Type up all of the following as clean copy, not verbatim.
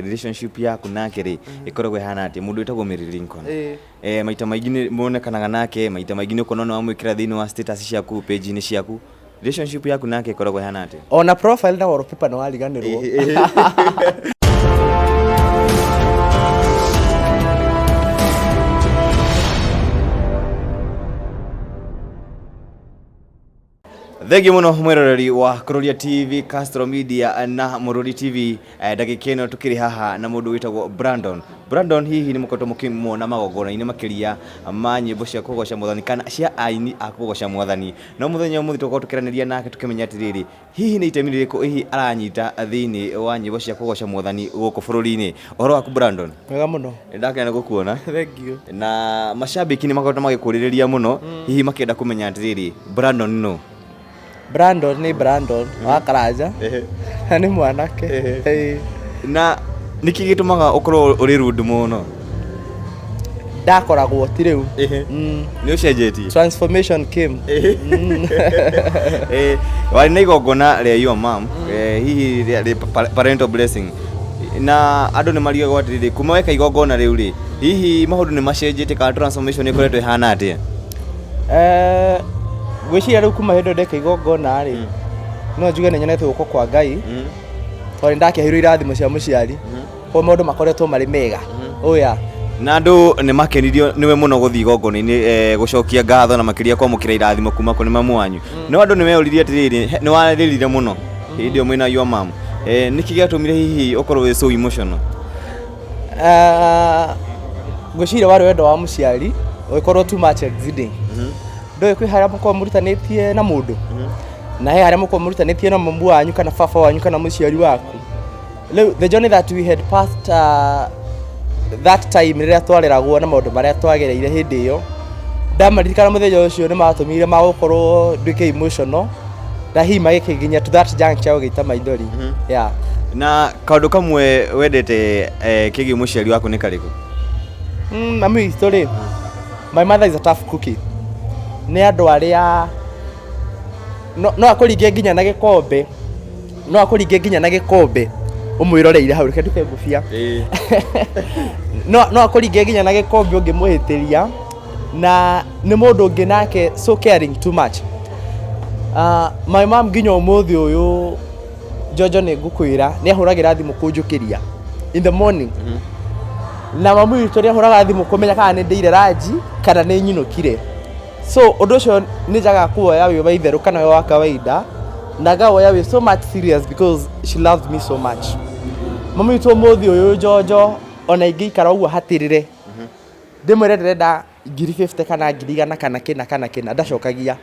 Relationship yaku nake rĩ ĩkoragwo ĩhana atĩa? Mũndũ wĩtagwo Mary Lincoln. Ĩĩ. Maita maingĩ nĩ monekanaga nake, maita maingĩ nĩ ũkuona nĩ wamwĩkĩra thĩinĩ wa status ciaku, page-inĩ ciaku. Relationship yaku nake ĩkoragwo ĩhana atĩa? Ona profile na wallpaper nĩ wariganĩrwo. Thengiũ mũno mwĩroreri wa Kururia TV, Castro Media na Mũrũri TV. Ndagĩka ĩno tũkĩrĩ haha na mũndũ wĩtagwo Brandon. Brandon hihi nĩ mũkoretwo mũkĩmuona magongona-inĩ makĩria ma nyĩmbo cia kũgoca mwathani kana cia aini a kũgoca mwathani. No mũthenya ũmũthĩ tũgũkorwo tũkĩaranĩria nake tũkĩmenya atĩrĩrĩ, hihi nĩ itemi rĩrĩkũ hihi aranyita thĩinĩ wa nyĩmbo cia kũgoca mwathani gũkũ bũrũri-inĩ. Ũhoro waku Brandon? Mwega mũno. Nĩ ndakena nĩ gũkuona. Thengiũ. Na macambĩki nĩ makoretwo magĩkũrĩrĩria mũno hihi makĩenda kũmenya atĩrĩrĩ, Brandon nũ? Brandon nĩ Brandon wa Karanja na nĩ mwanake. Ĩĩ. Na nĩkĩ gĩtũmaga ũkorwo ũrĩ rude mũno? Ndakoragwo ti rĩu. Nĩ ũcenjetie? Transformation came. Warĩ na igongona rĩa your mom, hihi rĩa parental blessing, na andũ nĩ marigagwo atĩrĩrĩ, kuma weka igongona rĩu rĩ, hihi maũndũ nĩ macenjetie kana transformation ĩkoretwo ĩhana atĩa? Ngwĩciria rĩu kuma hĩndĩ ĩyo ndeka igongona rĩ, no njuge nĩ nyonete guoko kwa Ngai, tondũ nĩ ndakĩheirwo irathimo cia mũciari, koguo maũndũ makoretwo marĩ mega. Oh yeah. Na andũ nĩ makenirio nĩwe mũno gũthiĩ igongona-inĩ gũcokia ngatho na makĩria kwamũkĩra irathimo kuma kũrĩ mamu wanyu. No andũ nĩ meyũririe atĩrĩrĩ, nĩ warĩrire mũno hĩndĩ ĩyo mwĩna your mom. Nĩkĩ gĩatũmire hihi ũkorwo wĩ so emotional? Ngwĩciria warĩ wendo wa mũciari ũgĩkorwo too much exceeding. Ndũĩ kwĩ harĩa mũkoragwo mũrutanĩtie na mũndũ, na he harĩa mũkoragwo mũrutanĩtie na mamu wanyu kana baba wanyu kana mũciari waku. Rĩu the journey that we had passed that time rĩrĩa twareragwo na maũndũ marĩa twagereire hĩndĩ ĩyo, ndamaririkana mũthenya ũcio nĩ matũmire magũkorwo nduĩke emotional na hihi magĩkĩnginyia to that juncture gũgĩita maithori. Yeah. Na kaũndũ kamwe wendete kegiĩ mũciari waku nĩ karĩkũ? Mami witũ rĩ, my mother is a tough cookie. Nĩ andũ arĩa no akũringe nginya na gĩkombe, no akũringe nginya na gĩkombe ũmwĩroreire hau, reke ndute ngũbia. No akũringe nginya na gĩkombe ũngĩmũhĩtĩria, na nĩ mũndũ ũngĩ nake so caring too much. My mom nginya ũmũthĩ ũyũ Njonjo nĩ ngũkwĩra nĩ ahũragĩra thimũ kũnjũkĩria in the morning. Na mami witũ nĩ ahũraga thimũ kũmenya kana nĩ ndĩire ranji kana nĩ nyinũkire. So ũndũ ũcio nĩ njagaga kũwoya wĩ wa itherũ kana wĩ wa kawaida, na ngawoya wĩ so much serious because she loves me so much. Mami witũ ũmũthĩ ũyũ Njonjo ona ingĩikara ũguo hatĩrĩre, ndĩmwĩre ndĩrenda 50,000 kana 100,000 kana kĩna kana kĩna, ndacokagia.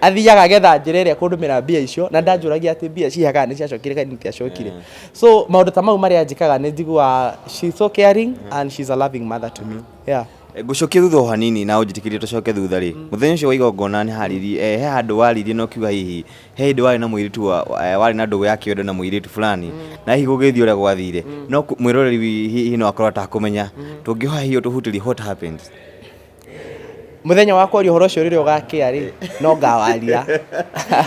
Athiaga agetha njĩra ĩrĩa ekũndũmĩra mbia icio na ndanjũragia atĩ mbia ciha kana nĩ ciacokire kana itiacokire. So maũndũ ta mau marĩa anjĩkaga nĩ njiguaga she's so caring and she's a loving mother to me. Yeah. Ngũcokia thutha o hanini na ũnjĩtĩkĩrie tũcoke thutha rĩ, mũthenya ũcio wa igongona nĩ harĩrie, he handũ waririe na ũkiuga hihi he hĩndĩ warĩ na mũirĩtu warĩ na ndũgũ ya kĩwendo na mũirĩtu fulani na hihi gũgĩthiĩ ũrĩa gwathire, no mwĩroreri hihi no akorwo atakũmenya, tũngĩhoya hihi ũtũhutĩrie what happened? Mũthenya wa kwaria ũhoro ũcio rĩrĩa ũgakĩa rĩ, no ngawaria.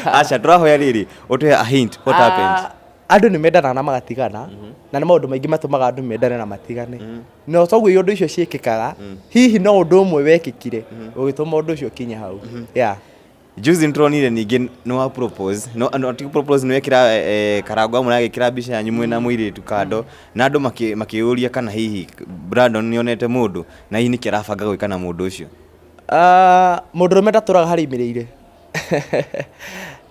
Aca, tũrahoya rĩrĩ ũtũhe a hint what happened? Andũ nĩ mendanaga na magatigana, na nĩ maũndũ maingĩ matũmaga andũ mendane na matigane. Na toguo ũndũ icio ciĩkĩkaga, hihi no ũndũ ũmwe wekĩkire ũgĩtũma ũndũ ũcio ũkinye hau. Yeah. Juzi nĩtũronire ningĩ nĩ wa propose, no, no, ti propose nĩ wekĩra Karangũ amwe agĩkĩra mbica yanyu mwĩna mũirĩtu kando, na andũ makĩũria kana hihi Brandon nĩ onete mũndũ, na hihi nĩkĩ arabanga gwĩka na mũndũ ũcio. Mũndũrũme ndatũraga harĩa aimĩrĩire.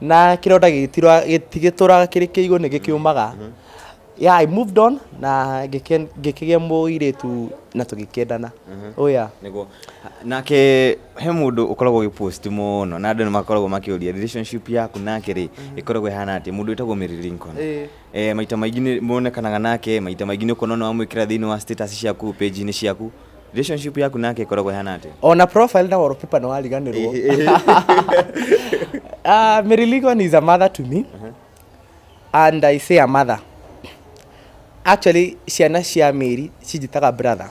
Na kĩronda gĩtigĩtũraga kĩrĩ kĩigũ nĩ gĩkĩũmaga. Yeah, I moved on na ngĩkĩgĩa mũirĩtu na tũgĩkĩendana. Oh yeah. Nĩguo. Nake he mũndũ ũkoragwo ũgĩpost mũno na andũ nĩ makoragwo makĩũria relationship yaku nake rĩ ĩkoragwo ĩhana atĩa, mũndũ wĩtagwo Mary Lincoln. Maita maingĩ nĩ monekanaga nake, maita maingĩ nĩ ũkuona nĩ wamwĩkĩra thĩinĩ wa status ciaku, page-inĩ ciaku. Relationship yaku nake ĩkoragwo ĩhana atĩa? Ona profile na wallpaper nĩ wariganĩrwo. Mary Lincoln is a mother to me. And I say a mother. Actually, ciana cia Mary cinjĩtaga brother.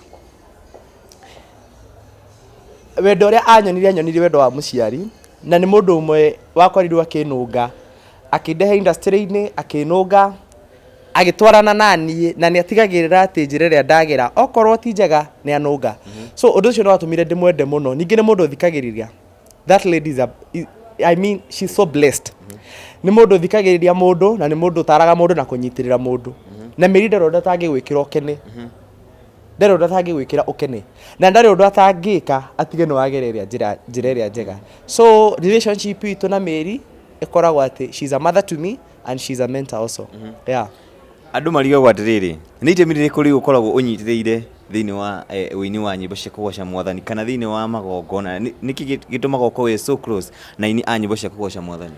Wendo ũrĩa anyonirie, anyonirie wendo wa mũciari, na nĩ mũndũ ũmwe wakorirwo akĩnũnga, akĩndehe industry-inĩ, akĩnũnga. Agĩtwarana na niĩ na nĩ atigagĩrĩra atĩ njĩra ĩrĩa ndagera okorwo ti njega nĩ anũnga. So ũndũ ũcio nĩ watũmire ndĩmwende mũno. Ningĩ nĩ mũndũ ũthikagĩrĩria. That lady is a, I mean, she's so blessed. Nĩ mũndũ ũthikagĩrĩria mũndũ na nĩ mũndũ ũtaraga mũndũ na kũnyitĩrĩra mũndũ. Na Mary ndarĩ ũndũ atangĩgwĩkĩra ũkene. Ndarĩ ũndũ atangĩgwĩkĩra ũkene. Na ndarĩ ũndũ atangĩka atige nĩ wagera ĩrĩa njĩra njĩra ĩrĩa njega. So relationship itũ na Mary ĩkoragwo atĩ she's a mother to me and she's a mentor also. Yeah. Andũ marigagwo atĩrĩrĩ, nĩ itemi rĩrĩkũ rĩu ũkoragwo ũnyitĩrĩire thĩinĩ wa ũini wa nyĩmbo cia kũgoca mwathani kana thĩinĩ wa magongona? Nĩkĩ gĩtũmaga ũkorwo wĩ so close na aini a nyĩmbo cia kũgoca mwathani?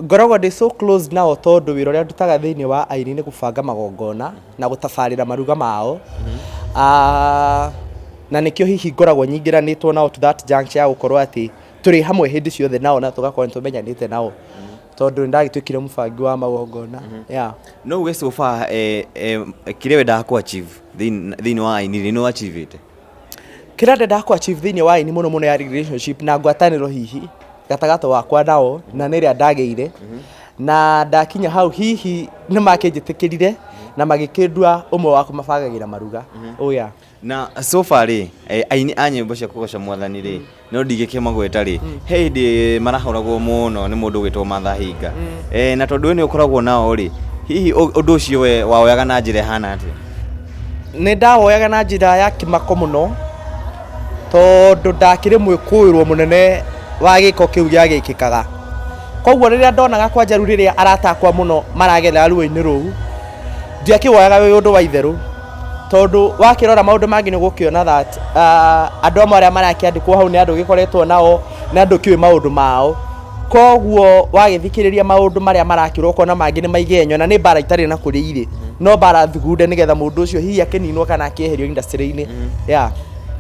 Ngoragwo ndĩ so close nao tondũ wĩra ũrĩa ndutaga thĩinĩ wa aini nĩ gũbanga magongona na gũtabarĩra maruga mao. Na nĩkĩo hihi ngoragwo nyingĩranĩtwo nao to that juncture ya gũkorwo atĩ tũrĩ hamwe hĩndĩ ciothe nao na tũgakorwo nĩ tũmenyanĩte nao. Tondũ nĩ ndagĩtuĩkire mũbangi wa magongona. Yeah. No uge so far kĩrĩa wendaga kũ achieve thĩinĩ wa aini rĩ, nĩ ũ achieve ĩte? Kĩrĩa ndendaga kũ achieve thĩinĩ wa aini mũno mũno ya relationship na ngwatanĩro hihi gatagatĩ wakwa nao na nĩ ĩrĩa ndagĩire na ndakinya hau hihi nĩ makĩnjĩtĩkĩrire na magĩkĩndua ũmwe wa kũmabangagĩra maruga. Oh yeah. Na so far rĩ, aini a nyĩmbo cia kũgoca mwathani rĩ, no ndingĩkĩmagweta rĩ, he hĩndĩ marahũragwo mũno nĩ mũndũ ũgwĩtwo Martha Hinga. Na tondũ we nĩ ũkoragwo nao rĩ, hihi ũndũ ũcio we wawoyaga na njĩra ĩhana atĩa? Nĩ ndawoyaga na njĩra ya kĩmako mũno, tondũ ndakĩrĩ mwĩkũĩrwo mũnene wa gĩko kĩu gĩagĩkĩkaga. Koguo rĩrĩa ndonaga kwanja rĩu rĩrĩa arata akwa mũno maragerera ruo-inĩ rũu, ndiakĩwoyaga wĩ ũndũ wa itherũ. Tondũ wakĩrora maũndũ mangĩ nĩ ũgũkĩona that andũ amwe arĩa marakĩandĩkwo hau nĩ andũ ũgĩkoretwo nao, nĩ andũ ũkĩũĩ maũndũ mao. Koguo wagĩthikĩrĩria maũndũ marĩa marakĩrwo ũkona mangĩ nĩ maigenyo na nĩ mbara itarĩ na kũrĩa irĩ. No mbara thugunde nĩgetha mũndũ ũcio hihi akĩninwo kana akĩeherio industry-inĩ. Yeah.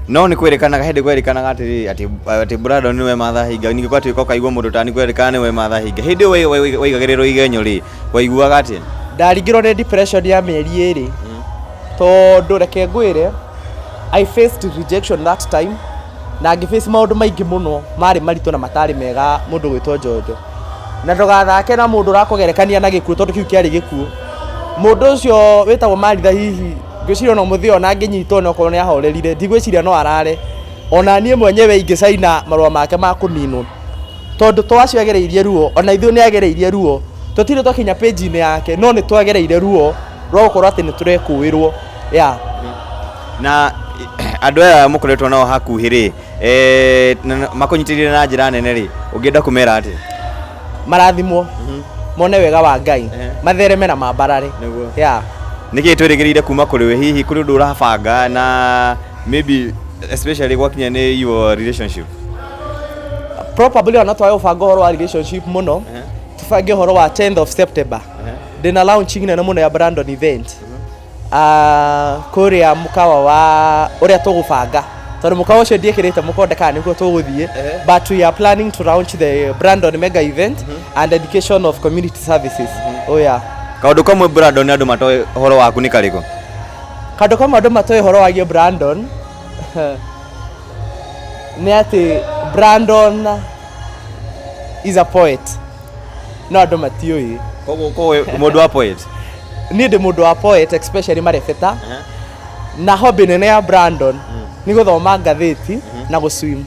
No nĩ kwĩrĩkanaga hĩndĩ kwerĩkanaga atĩrĩrĩ atĩ atĩ Brandon nĩwe Martha Hinga ningĩ gwatuĩka ũkaigua mũndũ tani kwerĩkana nĩwe Martha Hinga hĩndĩ ĩyo waigagĩrĩrwo igenyo rĩ waiguaga atĩa? Ndaringirwo nĩ depression ya mĩeri ĩrĩ tondũ reke ngwĩre I faced rejection that time na ngĩ face maũndũ maingĩ mũno marĩ maritũ na matarĩ mega mũndũ gwĩtwo Njonjo. Na ndũgathake na mũndũ ũrakũgerekania na gĩkuũ tondũ kĩu kĩarĩ gĩkuũ. Mũndũ ũcio wĩtagwo Maritha hihi ngwĩciria ona ũmũthĩ ona angĩnyitwo na okorwo nĩ ahorerire ndigwĩciria no arare. Ona niĩ mwenyewe ingĩcaina marũa make ma kũninwo. Tondũ to acio agereirie ruo ona ithuĩ nĩ agereirie ruo. Tũtirĩ twakinya page-inĩ yake no nĩ twagereire ruo rwa gũkorwo atĩ nĩ tũrekũĩrwo. Yeah. Na andũ aya mũkoretwo nao hakuhĩ rĩ, makũnyitĩrĩire na njĩra nene rĩ, ũngĩenda kũmera atĩa? Marathimwo, mone wega wa Ngai, mathereme na mambarare. Nĩguo. Yeah. Nĩkĩ twĩrĩgĩrĩire kuma kũrĩ we? Hihi kũrĩ ũndũ ũrabanga na maybe especially gwakinya nĩ your relationship? Probably ona twage gũbanga ũhoro wa relationship mũno, tũbange ũhoro wa 10th of September. Ndĩna launching nene mũno ya Brandon event. Kũrĩa mũkawa wa ũrĩa tũgũbanga tondũ mũkawa ũcio ndiĩkĩrĩte mũkonde kana nĩkuo tũgũthiĩ, but we are planning to launch the Brandon mega event and education of community services. Oh yeah. Kaũndũ kamwe Brandon andũ matoĩ ũhoro waku nĩ karĩkũ? Kaũndũ kamwe andũ matoĩ ũhoro wagiĩ Brandon nĩ atĩ Brandon is a poet no andũ matiũĩ. Koguo koguo mũndũ wa poet? Niĩ ndĩ mũndũ wa poet especially marebeta na hobby nene ya Brandon nĩ gũthoma ngathĩti na gũ swim.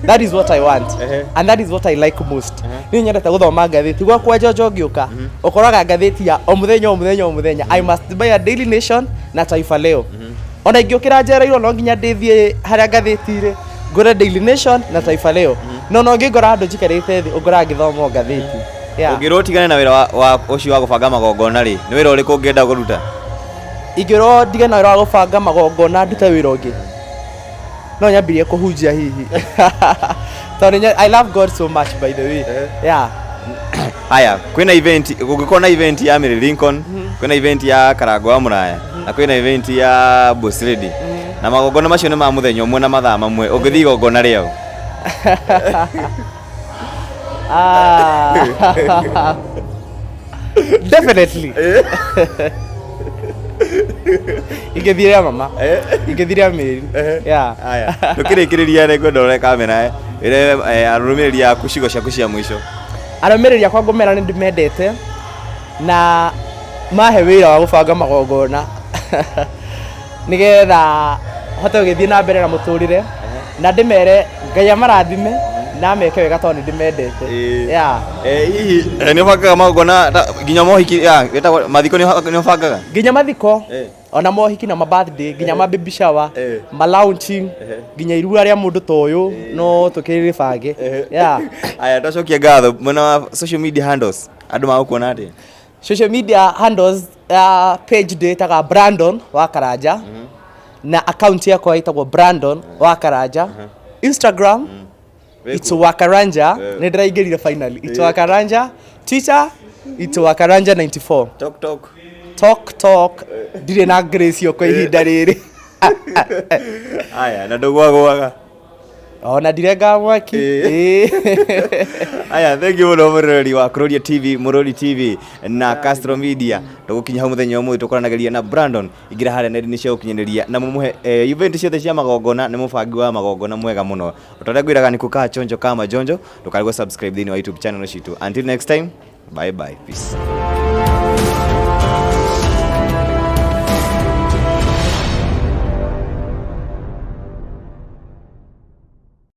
That is what I want and that is what I like most. Niĩ nyendete gũthoma ngathĩti gwakwa Njonjo ngĩũka ũkoraga ngathĩti ya o mũthenya o mũthenya o mũthenya. I must buy a Daily Nation na Taifa Leo. Ona ingĩũkĩra njereirwo no nginya ndĩthiĩ harĩa ngathĩti irĩ ngũre Daily Nation na Taifa Leo. No no ngĩngora handũ njikarĩte thĩ ũngoraga ngĩthoma o ngathĩti. Yeah. Ũngĩrwo ũtigane na wĩra wa ũcio wa gũbanga magongona rĩ, nĩ wĩra ũrĩkũ ũngĩenda kũruta? Ingĩrwo ndigane na wĩra wa gũbanga magongona ndute wĩra ũngĩ, no nyambirie kũhunjia hihi. Tondũ I love God so much by the way. Yeah. Haya, kwĩna event, gũngĩkorwo na event ya Mary Lincoln, kwĩna event ya Karango wa Mũraya, na kwĩna event ya Boss Lady. Na magongona macio nĩ ma mũthenya ũmwe na mathaa mamwe, ũngĩthiĩ igongona rĩaũ? Ah. Definitely. Ingĩthiĩ rĩa mama. Ingĩthiĩ rĩa Mary. Yeah. Haya, tũkĩrĩkĩrĩria nĩ ngwenda ũrore kamera ĩre arũmĩrĩri aku ciugo ciaku cia mũico. Arũmĩrĩri akwa ngũmera nĩ ndĩmendete na Mahe wĩra wa gũbanga magongona nĩgetha hote gũgĩthiĩ na mbere na mũtũrĩre na ndĩmere Ngai amarathime na ameke wega tondũ nĩ ndĩmendete. Ĩĩ. Yeah. Eh, hihi nĩ ũbangaga magongona nginya mohiki ya, wĩtagwo mathiko nĩ ũbangaga? Nginya mathiko Eh. ona mohiki na ma birthday nginya ma baby shower, Eh. ma launching, nginya irua rĩa mũndũ ta ũyũ no tũkĩrĩbange. Yeah. Aya, twacokia ngatho. Mwena wa social media handles andũ magũkuona atĩa? Social media handles, page ndĩtaga Brandon wa Karanja, na account yakwa ĩtagwo Brandon wa Karanja. Instagram it's wa Karanja, nĩ ndĩraingĩrire finally, it's wa Karanja. Twitter it's wa Karanja 94. Talk talk. Talk talk ndirĩ na grace yo kwa ihinda rĩrĩ. Aya, na ndũgwagwaga. Ona ndirengaga mwaki. Ĩĩ. Aya, thank you mũno mũroreri wa Kuroria TV, Mũrori TV na Castro Media. Tũgũkinya hau mũthenya ũmũthĩ tũkoranagĩria na Brandon. Ingĩra harĩa nenda-inĩ cia ũkinyanĩria na mũmũhe event ciothe cia magongona, nĩ mũbangi wa magongona mwega mũno. O ta ũrĩa ngwĩraga nĩ kukaa chonjo kama jonjo, ndũkarigwo subscribe thĩinĩ wa YouTube channel citũ. Until next time, bye bye, peace.